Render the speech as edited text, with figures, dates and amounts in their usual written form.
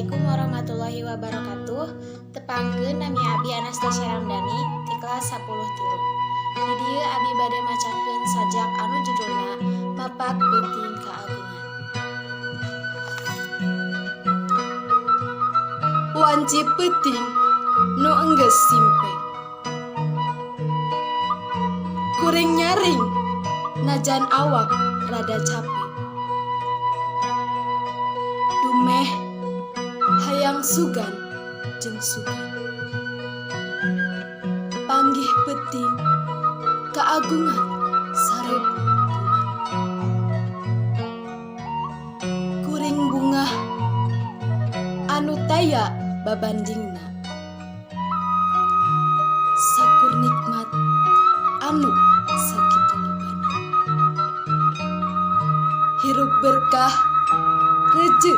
Assalamualaikum warahmatullahi wabarakatuh. Tepangkeun, nami abi Anastasia Ramdhani ti kelas 10 tilu. Di dieu abi bade macakeun sajak anu judulna Mapak Peuting Kaagungan. Wanci peuting nu enggeus simpe. Kuring nyaring najan awak rada cape. Dumeh hayang sugan jeung sugan. Panggih peuting kaagungan sarebu bulan. Kuring bungah anu taya babandingna. Sakur nikmat anu sakitu lobana. Hirup berkah, reje.